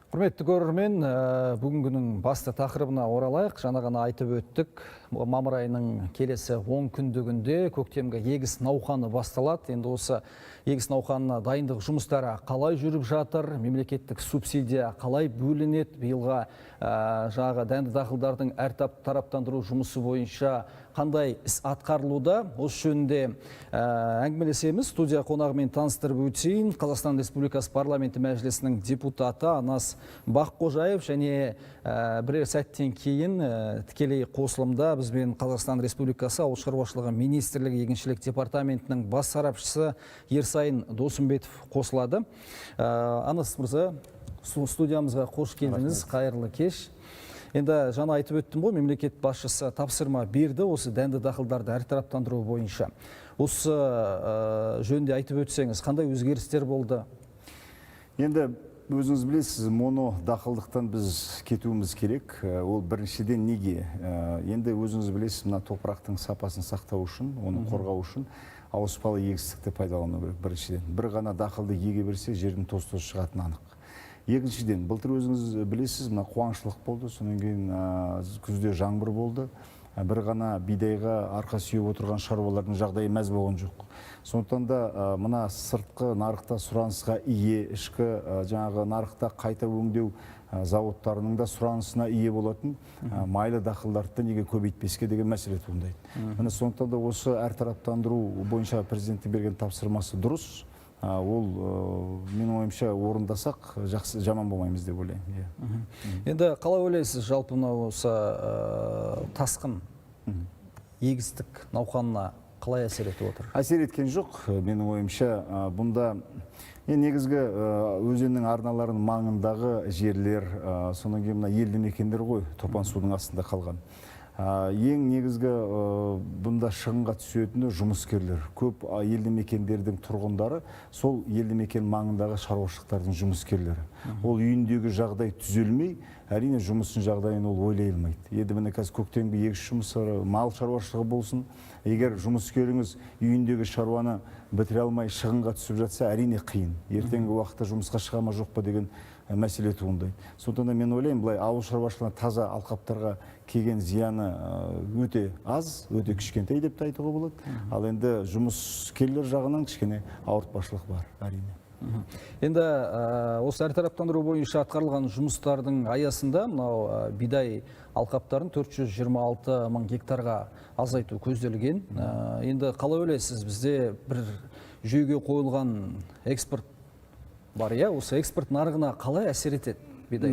Құрметті көрермен, бүгінгінің басты тақырыбына оралайық. Жаңа ғана айтып өттік, мамыр айының келесі 10 күндігінде көктемгі егіс науқаны басталады. Енді осы егіс науқанына дайындық жұмыстары қалай жүріп жатыр, мемлекеттік субсидия қалай бөлінеді, биылға жаңағы дәнді дақылдардың әртараптандыру жұмысы бойынша қандай іс атқарылуда, осы жөнінде әңгімелесеміз. Студия қонағымен таныстырып өтейін. Қазақстан Республикасы Парламенті Мәжілісінің депутаты Анас Баққожаев және бірер сәттен кейін тікелей қосылымда бізбен Қазақстан Республикасы Ауыл шаруашылығы министрлігі егіншілік департаментінің бас сарапшысы Ерсайын Досымбетов қосылады. Анас мырза, студиямызға қош келдіңіз, қайырлы кеш. Енді жаңа айтып өттім ғой, мемлекет басшысы тапсырма берді осы дәнді дақылдарды әртараптандыру бойынша. Осы жөнінде айтып өтсеңіз, қандай өзгерістер болды? Енді өзіңіз білесіз, моно дақылдықтан біз кетуіміз керек. Ол біріншіден неге? Енді өзіңіз білесіз, мына топырақтың сапасын сақтау үшін, оны қорғау үшін ауыспалы егістікті пайдалану керек біріншіден. Бір ғана дақылды еге берсе, жердің тоз-тозы шығатыны анық. Екіншіден, былтыр өзіңіз білесіз, мына қуаңшылық болды, содан кейін күзде жаңбыр болды. Бір ғана бидайға арқа сүйеп отырған шаруалардың жағдайы мәз болған жоқ. Сондықтан да мына сыртқы нарықта сұранысқа ие, ішкі жаңағы нарықта қайта өңдеу зауыттарының да сұранысына ие болатын майлы дақылдарды неге көбейтпеске деген мәселе туындайды. Міне, сондықтан да осы әртараптандыру бойынша президенттің берген тапсырмасы дұрыс. Ол менің ойымша, орындасақ, жақсы, жаман болмаймыз деп ойлаймын. Иә. Енді қалай ойлайсыз, жалпы мынау осы тасқын егістік науқанына қалай әсер етіп отыр? Әсер еткен жоқ, менің ойымша, бұнда негізгі өзеннің арналарының маңындағы жерлер, содан кейін мына елді мекендер ғой топан судың астында қалған. Ең негізгі бұнда шығынға түсетіні жұмыскерлер. Көп елді мекендердің тұрғындары сол елді мекен маңындағы шаруашылықтардың жұмыскерлері. Ол үйіндегі жағдай түзелмей, әрине, жұмыстың жағдайын ол ойлай алмайды. Енді міне, қазір көктемгі егіс жұмысы, мал шаруашылығы болсын, егер жұмыскеріңіз үйіндегі шаруаны бітіре алмай шығынға түсіп жатса, әрине, қиын. Ертеңгі уақытта жұмысқа шыға ма, жоқ па деген мәселе туындайды. Сондықтан да мен ойлаймын, былай ауыл шаруашылығына, таза алқаптарға келген зияны өте аз, өте кішкентай деп те айтуға болады. Ал енді жұмыскерлер жағынан кішкене ауыртпашылық бар, әрине. Енді осы әртараптандыру бойынша атқарылған жұмыстардың аясында мынау бидай алқаптарын 426 мың гектарға азайту көзделген. Енді қалай ойлайсыз, бізде бір жүйеге қойылған экспорт бар, иә? Осы экспорт нарығына қалай әсер етеді бидай?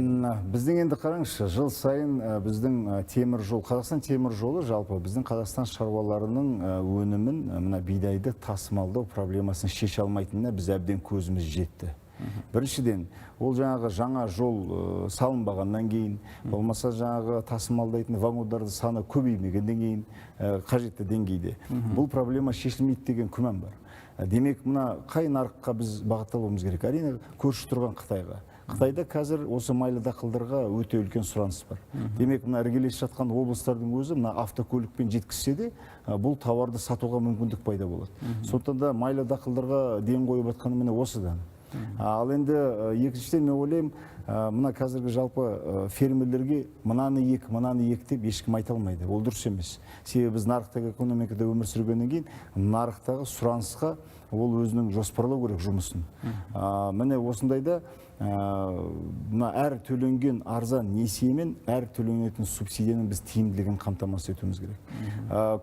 Біздің енді қараңызшы, жыл сайын біздің темір жол, Қазақстан темір жолы жалпы біздің Қазақстан шаруаларының өнімін, мына бидайды тасымалдау проблемасын шеше алмайтынына біз әбден көзіміз жетті. Біріншіден, ол жаңағы жаңа жол салынбағаннан кейін, болмаса жаңағы тасымалдайтын вагондардың саны көбеймегеннен кейін қажетті деңгейде бұл проблема шешілмейді деген күмән бар. Демек, мына қай нарыққа біз бағытталуымыз керек? Әрине, көрші тұрған Қытайға. Қытайда қазір осы майлы дақылдарға өте үлкен сұраныс бар. Демек, мына іргелес жатқан облыстардың өзі мына автокөлікпен жеткізсе де, бұл тауарды сатуға мүмкіндік пайда болады. Сондықтан да майлы дақылдарға ден қойып жатқаны міне осыдан. Ал енді екіншіден, мен ойлаймын, мына қазіргі жалпы фермерлерге мынаны ек, мынаны ек деп ешкім айта алмайды. Ол дұрыс емес. Себебі біз нарықтағы экономикада өмір сүргеннен кейін нарықтағы сұранысқа ол өзінің жоспарлау керек жұмысын. Міне, осындайда мына әр төленген арзан несиемен әр төленетін субсидияның біз тиімділігін қамтамасыз етуіміз керек.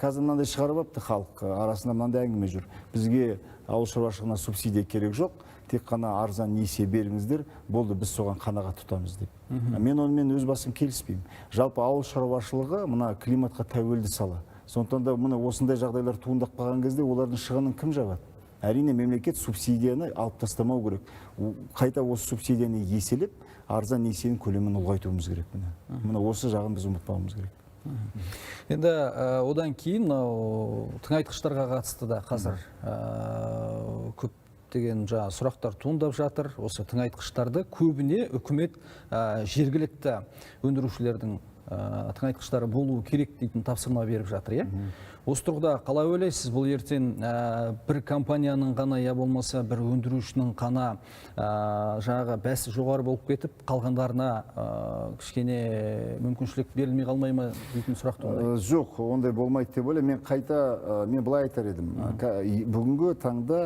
Қазір мынандай шығарып алыпты, халық арасында мынандай әңгіме жүр: бізге ауыл шаруашылығына субсидия керек жоқ, тек қана арзан несие беріңіздер, болды, біз соған қанағат тұтамыз деп. Мен онымен өз басым келіспеймін. Жалпы ауыл шаруашылығы мына климатқа тәуелді сала. Сондықтан да міне осындай жағдайлар туындап қалған кезде олардың шығынын кім жабады? Әрине, мемлекет субсидияны алып тастамау керек. Қайта осы субсидияны еселеп, арзан несиенің көлемін ұлғайтуымыз керек. Міне, осы жағын біз ұмытпауымыз керек. Енді одан кейін мынау тыңайтқыштарға қатысты да қазір көптеген жаңа сұрақтар туындап жатыр. Осы тыңайтқыштарды көбіне үкімет жергілікті өндірушілердің тыңайтқыштары болуы керек дейтін тапсырма беріп жатыр, иә? Осы тұрғыда қалай ойлайсыз, бұл ертең бір компанияның ғана, я болмаса бір өндірушінің ғана жаңағы бәсі жоғары болып кетіп, қалғандарына кішкене мүмкіншілік берілмей қалмай ма дейтін сұрақ туындайды. Жоқ, ондай болмайды деп ойлаймын. Мен қайта, мен былай айтар едім. Бүгінгі таңда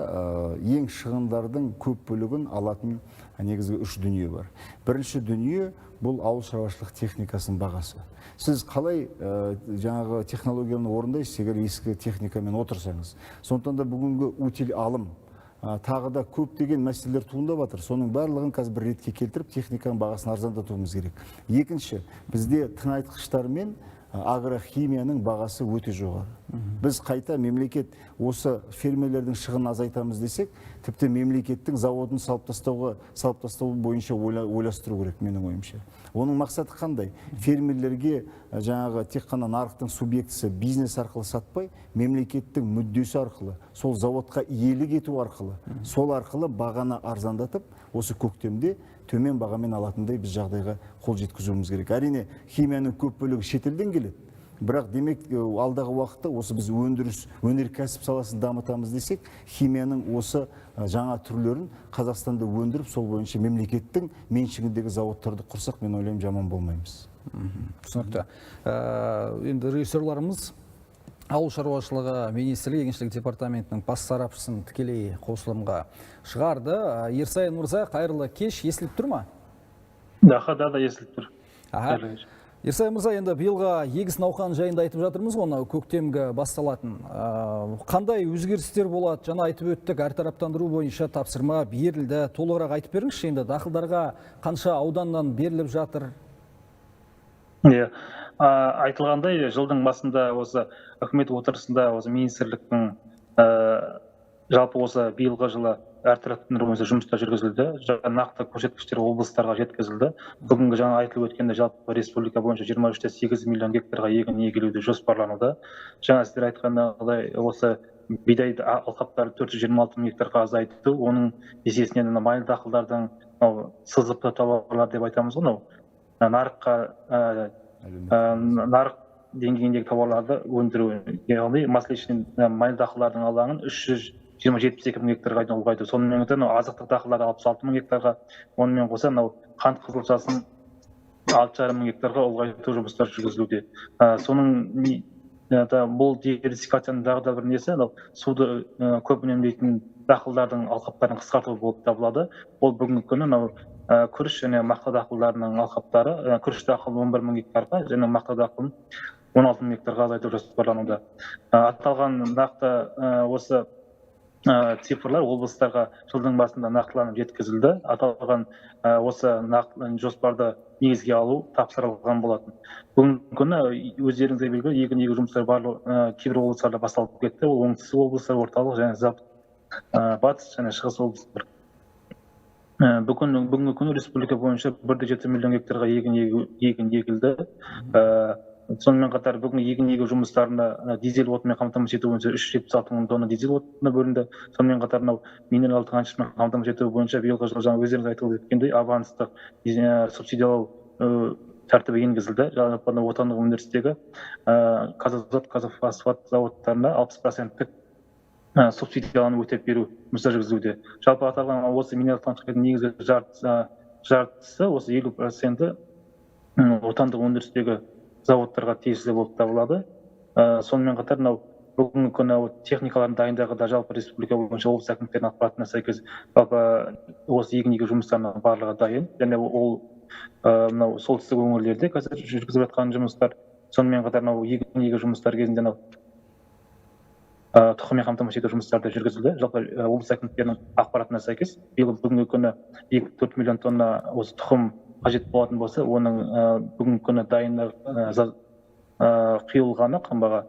ең шығындардың көп бөлігін алатын негізгі үш дүние бар. Бірінші дүние бұл ауыл шаруашылық техникасының бағасы. Сіз қалай жаңағы технологияны орындайсыз, егер ескі техникамен отырсаңыз. Сондықтан да бүгінгі утиль алым, тағы да көптеген мәселелер туындап жатыр. Соның барлығын қазір бір ретке келтіріп, техниканың бағасын арзандатуымыз керек. Екінші, бізде тыңайтқыштар мен агрохимияның бағасы өте жоғары. Біз қайта мемлекет осы фермерлердің шығынын азайтамыз десек, тіпті мемлекеттің заводын салып тастау бойынша ойластыру керек, менің ойымша. Оның мақсаты қандай? Фермерлерге жаңағы тек қана нарықтың субъектісі бизнес арқылы сатпай, мемлекеттің мүддесі арқылы, сол заводқа иелік ету арқылы, сол арқылы бағаны арзандатып, осы көктемде төмен бағамен алатындай біз жағдайға қол жеткізуіміз керек. Әрине, химияның көп бөлігі шетелден келеді. Бірақ демек, алдағы уақытта осы біз өндіріс, өнеркәсіп саласын дамытамыз десек, химияның осы жаңа түрлерін Қазақстанда өндіріп, сол бойынша мемлекеттің меншігіндегі заводтарды құрсақ, мен ойлаймын, жаман болмаймыз. Түсінікті. Енді режиссерларымыз Ауыл шаруашылығы министрлігі егіншілік департаментінің бас сарапшысын тікелей қосылымға шығарды. Ерсайын мырза, қайырлы кеш, естіліп тұр ма? Да, да, естіліп тұр. Ерсайын мырза, енді биылғы егіс науқаны жайында айтып жатырмыз ғой, мынау көктемгі басталатын. Қандай өзгерістер болады? Жаңа айтып өттік, әртараптандыру бойынша тапсырма берілді. Толығырақ айтып беріңізші, енді дақылдарға қанша ауданнан беріліп жатыр? Иә, айтылғандай, жылдың басында осы үкімет отырысында осы министрліктің жалпы осы биылғы жылы әртараптандыру бойынша жұмыстар жүргізілді. Нақты көрсеткіштер облыстарға жеткізілді. Бүгінгі жаңа айтылып өткенде жалпы республика бойынша 23,8 миллион гектарға егін егілуді жоспарлануда. Жаңа сіздер айтқандай, осы бидай алқаптары 426 мың гектарға азайту, оның есесінен мына майлы дақылдардың мынау СЗП тауарлар деп айтамыз ғой, мынау нарыққа нарық деңгейіндегі тауарларды өндіру, яғни масличный майлы дақылдардың алаңын 372 мың гектарға дейін ұлғайту. Сонымен қатар мынау азықтық дақылдарды 66 мың гектарға, онымен қоса мынау қант қызылшасын 6,5 мың гектарға ұлғайту жұмыстары жүргізілуде. Соның бұл диверсификацияның тағы да бір несі, мынау суды көп үнемдейтін дақылдардың алқаптарын қысқарту болып табылады. Ол бүгінгі күні мынау күріш және мақта дақылдарының алқаптары, күріш дақылын 11 мың гектарға және мақта дақылын 16 мың гектарға азайту жоспарлануда. Аталған нақты осы цифрлар облыстарға жылдың басында нақтыланып жеткізілді. Аталған осы нақты жоспарды негізге алу тапсырылған болатын. Бүгінгі күні өздеріңізге белгілі егін егу жұмыстары барлық кейбір облыстарда басталып кетті. Ол оңтүстік облыстар, орталық және батыс және шығыс облыстар. Бүгінгі күні республика бойынша 1,7 миллион гектарға егін егілді. Сонымен қатар бүгін егін егу жұмыстарына дизель отынымен қамтамасыз ету бойынша 376 мың тонна дизель отыны бөлінді. Сонымен қатар мынау минералды тыңайтқышпен қамтамасыз ету бойынша биылғы жылы жаңа өздеріңіз айтып өткендей аванстық субсидиялау тәртібі енгізілді. Жалпы отандық өндірістегі Казазот, Казфосфат зауыттарына 60% субсидияланы өтеп беру жұмыстары жүргізілуде. Жалпы аталған осы минералды тыңайтқыштардың негізгі жартысы, осы 50% отандық өндірістегі зауыттарға тиесілі болып табылады. Сонымен қатар мынау бүгінгі күні техникалардың дайындығы да жалпы республика бойынша облыс әкімдіктерінің ақпаратына сәйкес жалпы осы егін егу жұмыстарының барлығы дайын. Және ол мынау солтүстік өңірлерде қазір жүргізіліп жатқан жұмыстар. Сонымен қатар мынау егін егу жұмыстары кезінде мынау тұқыммен қамтамасыз ету жұмыстары да жүргізілді. Жалпы облыс әкімдіктерінің ақпаратына сәйкес биыл бүгінгі күні 2,4 миллион тонна осы тұқым қажет болатын болса, оның бүгінгі күні дайын құйылғаны қамбаға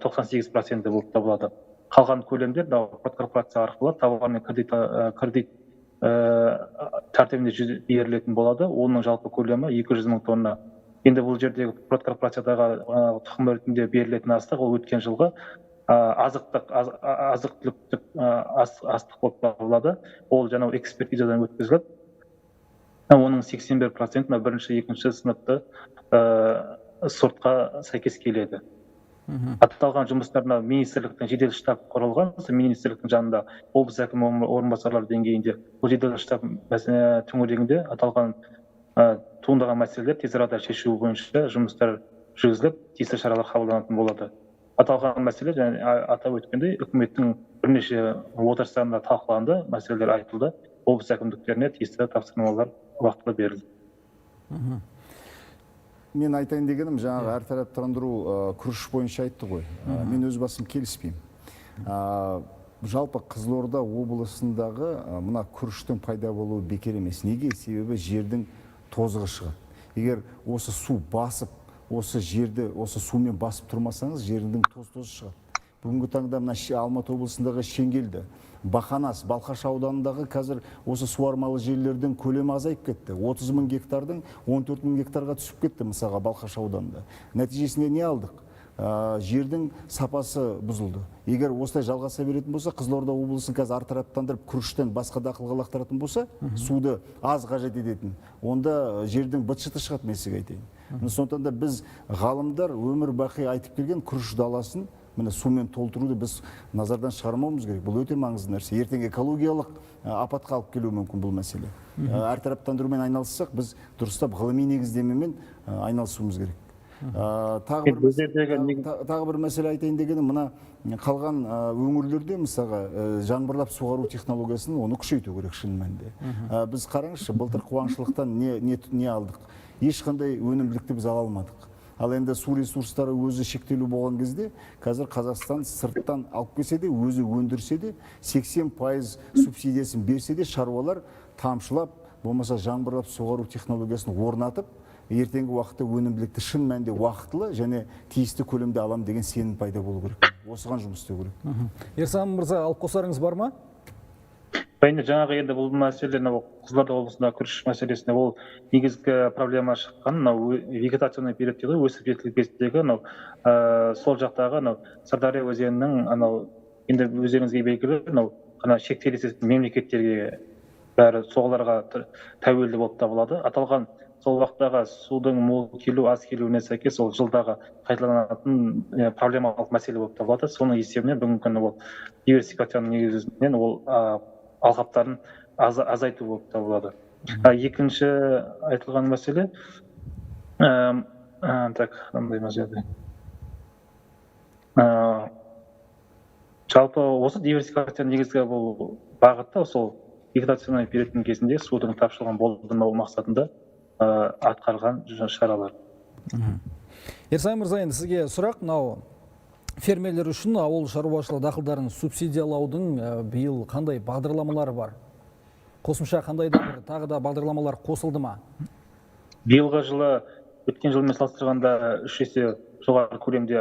98% болып табылады. Қалған көлемдер мынау корпорация арқылы товарный кредит тәртібінде берілетін болады. Оның жалпы көлемі 200 мың тонна. Енді бұл жердегі корпорациядағы тұқым ретінде берілетін астық ол өткен жылғы азық-түліктік астық болып табылады. Ол жаңағы экспертизадан өткізіліп, оның 81% мына бірінші, екінші сыныпты сортқа сәйкес келеді. Аталған жұмыстарына министрліктің жедел штаб құрылған. Министрліктің жанында облыс әкімі орынбасарлары деңгейінде бұл жедел штаб төңірегінде аталған туындаған мәселелер тез арада шешу бойынша жұмыстар жүргізіліп, тиісті шаралар қабылданатын болады. Аталған мәселе және атап өткендей, үкіметтің бірнеше отырыстарында талқыланды, мәселелер айтылды, облыс әкімдіктеріне тиісті тапсырмалар уақытылы берілді. Мен айтайын дегенім, жаңағы әртараптандыру күріш бойынша айтты ғой. Мен өз басым келіспеймін. Жалпы Қызылорда облысындағы мына күріштің пайда болуы бекер емес. Неге? Себебі жердің тозығы шығады. Егер осы су басып, осы жерді осы сумен басып тұрмасаңыз, жердің тоз-тозы шығады. Бүгінгі таңда мына Алматы облысындағы Шеңгелді, Бақанас, Балқаш ауданындағы қазір осы суармалы жерлердің көлемі азайып кетті. 30 мың гектардың 14 мың гектарға түсіп кетті, мысалға, Балқаш ауданында. Нәтижесінде не алдық? Жердің сапасы бұзылды. Егер осылай жалғаса беретін болса, Қызылорда облысын қазір әртараптандырып, күріштен басқа дақылға лақтыратын болса, суды аз қажет ететін, онда жердің быт-шыты шығады, мен сізге айтайын. Сондықтан да біз ғалымдар өмір бақи айтып келген күріш даласын міне сумен толтыруды біз назардан шығармауымыз керек. Бұл өте маңызды нәрсе. Ертең экологиялық апатқа алып келуі мүмкін бұл мәселе. Әртараптандырумен айналыссақ, біз дұрыстап ғылыми негіздемемен айналысуымыз керек. Тағы бір мәселе айтайын дегенім, мына қалған өңірлерде мысалға жаңбырлап суару технологиясын оны күшейту керек шын мәнінде. Біз қараңызшы, былтыр қуаңшылықтан не алдық? Ешқандай өнімділікті біз ала алмадық. Ал енді су ресурстары өзі шектеулі болған кезде, қазір Қазақстан сырттан алып келсе де, өзі өндірсе де, 80% субсидиясын берсе де, шаруалар тамшылап, болмаса жаңбырлап суару технологиясын орнатып, ертеңгі уақытта өнімділікті шын мәнінде уақытылы және тиісті көлемде алам деген сенім пайда болу керек. Осыған жұмыс істеу керек. Ерсан мырза, алып қосарыңыз бар ма? Енді жаңағы енді бұл мәселе, мынау Қызылорда облысында күріш мәселесінде ол негізгі проблема шыққан, мынау вегетационный период дейді ғой, өсіп жетілген кездегі мынау, сол жақтағы мынау Сырдария өзенінің анау енді өздеріңізге белгілі мынау қана шектелесетін мемлекеттерге бәрі соларға тәуелді болып табылады. Аталған сол уақыттағы судың мол келу, аз келуіне сәйкес ол жылдағы қайталанатын проблемалық мәселе болып табылады. Соның есебінен бүгінгі күні ол диверсификацияның негізінен ол алқаптарын азайту болып табылады. Екінші айтылған мәселе, так, қандай мәселе? Жалпы осы диверсификация негізгі бұл бағытта сол вегетационный периодтың кезінде судың тапшылығын болдырмау мақсатында атқарылған шаралар. Ерсай мырза, енді сізге сұрақ, мынау фермерлер үшін ауыл шаруашылығы дақылдарын субсидиялаудың биыл қандай бағдарламалары бар? Қосымша қандай да бір тағы да бағдарламалар қосылды ма? Биылғы жылы өткен жылмен салыстырғанда 3 есе жоғары көлемде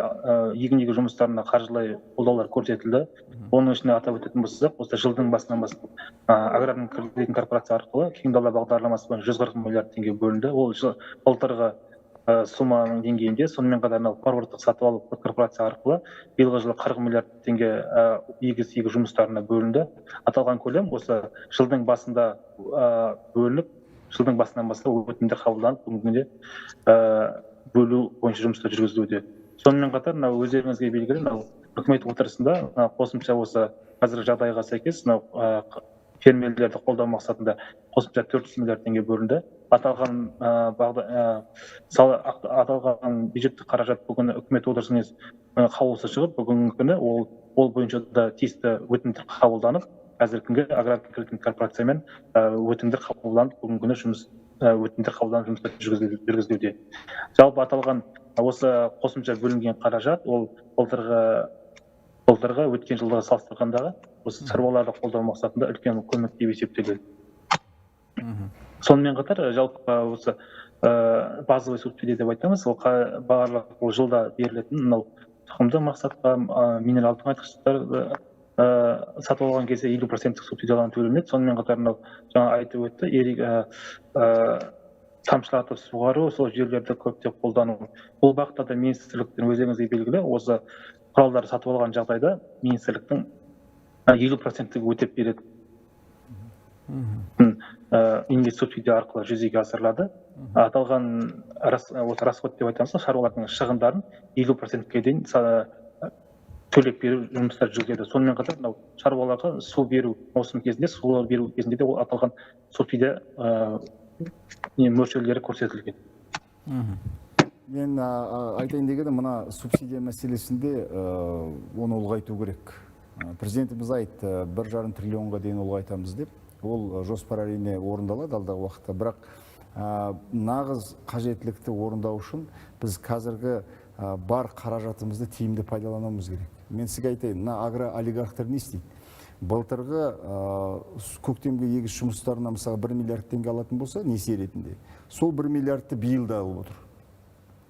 егін егу жұмыстарына қаржылай қолдаулар көрсетілді. Оның ішінде атап өтетін болсақ, осы жылдың басынан бастап аграрный кредитный корпорация арқылы кең дала бағдарламасы бойынша 140 миллиард теңге бөлінді. Ол былтырғы сумманың деңгейінде. Сонымен қатар мынау форвардтық сатып алу корпорация арқылы биылғы жылы 40 миллиард теңге егіс егу жұмыстарына бөлінді. Аталған көлем осы жылдың басында бөлініп, жылдың басынан бастап өтінімдер қабылданып, бүгінгі күнде бөлу бойынша жұмыстар жүргізілуде. Сонымен қатар мынау өздеріңізге белгілі мынау үкімет отырысында мынау қосымша осы қазіргі жағдайға сәйкес мынау фермерлерді қолдау мақсатында қосымша 400 миллиард теңге бөлінді. Аталған бюджеттік қаражат бүгін үкімет отырысының қаулысы шығып, бүгінгі күні ол бойынша да тиісті өтінімдер қабылданып, қазіргі күнге аграрлық кредиттік корпорациямен өтінімдер қабылданып, бүгінгі күні өтінімдер қабылданып жұмыстар жүргізілуде. Жалпы аталған осы қосымша бөлінген қаражат ол былтырғы өткен жылға салыстырғандағы осы шаруаларды қолдау мақсатында үлкен көмек деп есептеледі. Сонымен қатар жалпы осы базовый субсидия деп айтамыз, ол барлық ол жылда берілетін мынау тұқымды мақсатқа, минералды тыңайтқыштарды сатып алған кезде елу проценттік субсидиялану төленеді. Сонымен қатар мынау жаңа айтып өтті, тамшылатып суғару, сол жерлерді көптеп қолдану. Бұл бағытта да министрліктің өздеріңізге белгілі осы құралдарды сатып алған жағдайда министрліктің елу проценттік өтеп береді. Инвест субсидия арқылы жүзеге асырылады. Аталған осы расход деп айтамыз ғой, шаруалардың шығындарын 50%-ке дейін төлеп беру жұмыстары жүргізіледі. Сонымен қатар мынау шаруаларға су беру маусым кезінде, су беру кезінде де ол аталған субсидия не мөлшерлері көрсетілген. Мен айтайын дегенім, мына субсидия мәселесінде оны ұлғайту керек. Президентіміз айтты, 1,5 триллионға дейін ұлғайтамыз деп. Ол жоспар, әрине, орындалады алдағы уақытта, бірақ нағыз қажеттілікті орындау үшін біз қазіргі бар қаражатымызды тиімді пайдалануымыз керек. Мен сізге айтайын, мына агроолигархтар не істейді? Былтырғы көктемгі егіс жұмыстарына, мысалы, 1 миллиард теңге алатын болса несие ретінде, сол 1 миллиардты биыл да алып отыр.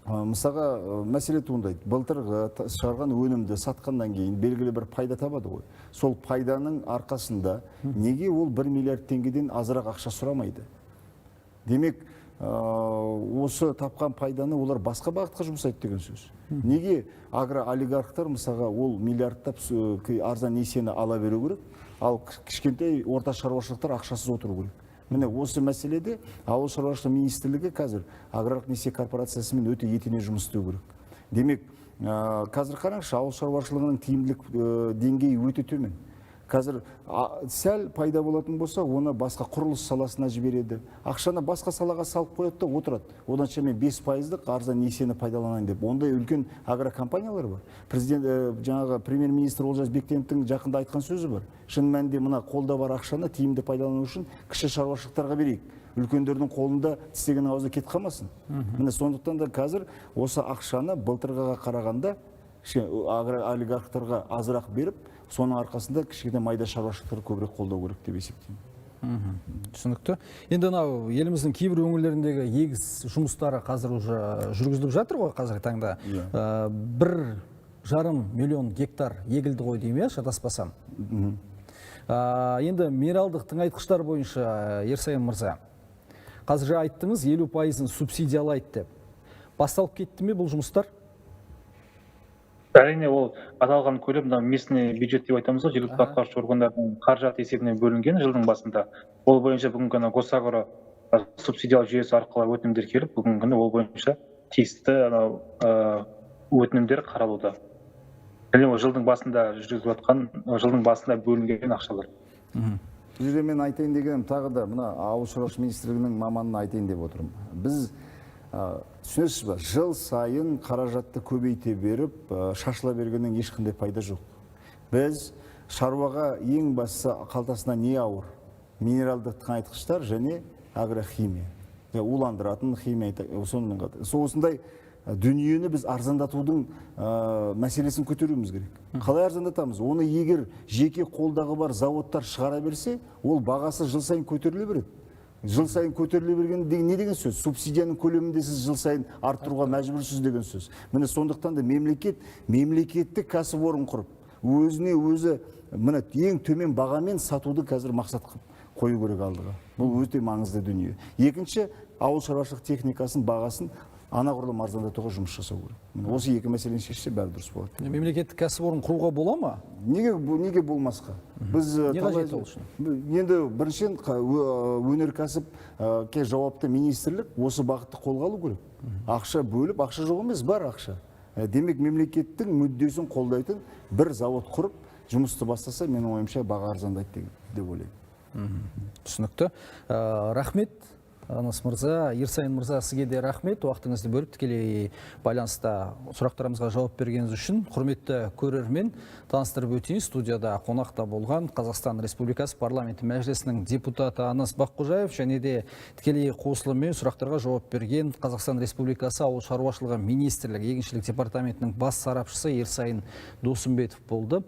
Мысалға, мәселе туындайды: былтырғы шығарған өнімді сатқаннан кейін белгілі бір пайда табады ғой. Сол пайданың арқасында неге ол 1 миллиард теңгеден азырақ ақша сұрамайды? Демек, осы тапқан пайданы олар басқа бағытқа жұмсайды деген сөз. Неге агроолигархтар, мысалға, ол миллиардтап арзан несиені ала беру керек, ал кішкентай, орта шаруашылықтар ақшасыз отыру керек? Міне, осы мәселеде Ауыл шаруашылығы министрлігі қазір Аграрлық несие корпорациясымен өте етене жұмыс істеу керек. Демек, қазір қараңызшы, ауыл шаруашылығының тиімділік деңгейі өте төмен. Қазір сәл пайда болатын болса, оны басқа құрылыс саласына жібереді, ақшаны басқа салаға салып қояды да отырады. Оданша мен 5 пайыздық арзан несиені пайдаланайын деп. Ондай үлкен агрокомпаниялар бар. Президент, жаңағы премьер министр Олжас Бектеновтің жақында айтқан сөзі бар: шын мәнінде мына қолда бар ақшаны тиімді пайдалану үшін кіші шаруашылықтарға берейік, үлкендердің қолында, тістеген аузына кетіп қалмасын. Міне, сондықтан да қазір осы ақшаны былтырғыға қарағанда кішкене агроолигархтарға азырақ беріп, соның арқасында кішкене майда шаруашылықтарды көбірек қолдау керек деп есептеймін. Түсінікті. Енді мынау еліміздің кейбір өңірлеріндегі егіс жұмыстары қазір уже жүргізіліп жатыр ғой қазіргі таңда. Иә. 1,5 миллион гектар егілді ғой деймін, иә, шатаспасам. Енді минералдық тыңайтқыштар бойынша, Ерсайын мырза, қазір жаңа айттыңыз, 50 пайызын субсидиялайды деп. Басталып кетті ме бұл жұмыстар? Әрине, ол аталған көлем мына местный бюджет деп айтамыз ғой, жергілікті атқарушы органдардың қаражат есебінен бөлінген жылдың басында. Ол бойынша бүгінгі күні ГосАгро субсидиялау жүйесі арқылы өтінімдер келіп, бүгінгі күні ол бойынша тиісті анау өтінімдер қаралуда. Және ол жылдың басында жүргізіліп жатқан, жылдың басында бөлінген ақшалар. Бұл жерде мен айтайын дегенім, тағы да мына Ауыл шаруашылығы министрлігінің маманына айтайын деп отырмын. Біз, түсінесіз ба, жыл сайын қаражатты көбейте беріп, шашыла бергеннен ешқандай пайда жоқ. Біз шаруаға, ең бастысы, қалтасына не ауыр? Минералдық тыңайтқыштар және агрохимия, уландыратын химия. Сонымен қатар сол осындай дүниені біз арзандатудың мәселесін көтеруіміз керек. Қалай арзандатамыз оны? Егер жеке қолдағы бар заводтар шығара берсе, ол бағасы жыл сайын көтеріле береді. Жыл сайын көтеріле берген деген не деген сөз? Субсидияның көлемін де сіз жыл сайын арттыруға мәжбүрсіз деген сөз. Міне, сондықтан да мемлекет мемлекеттік кәсіпорын құрып, өзіне өзі, міне, ең төмен бағамен сатуды қазір мақсат қылып қою керек алдыға. Бұл өте маңызды дүние. Екінші, ауыл шаруашылық техникасының бағасын анағұрлым арзандатуға жұмыс жасау керек. Міне, осы екі мәселені шешсе, бәрі дұрыс болады. Мемлекеттік кәсіпорын құруға бола ма? Неге, неге болмасқа? Біз Не талай- қажет ол үшін? Енді біріншіден, өнеркәсіпке жауапты министрлік осы бағытты қолға алу керек. Ақша бөліп, ақша жоқ емес, бар ақша. Демек, мемлекеттің мүддесін қолдайтын бір завод құрып, жұмысты бастаса, менің ойымша, баға арзандайды деп ойлаймын. Түсінікті. Рахмет, Анас мырза. Ерсайын мырза, сізге де рахмет, уақытыңызды бөліп, тікелей байланыста сұрақтарымызға жауап бергеніңіз үшін. Құрметті көрермен, таныстырып өтейін: студияда қонақта болған Қазақстан Республикасы Парламенті Мәжілісінің депутаты Анас Баққожаев және де тікелей қосылыммен сұрақтарға жауап берген Қазақстан Республикасы Ауыл шаруашылығы министрлігі егіншілік департаментінің бас сарапшысы Ерсайын Досымбетов болды.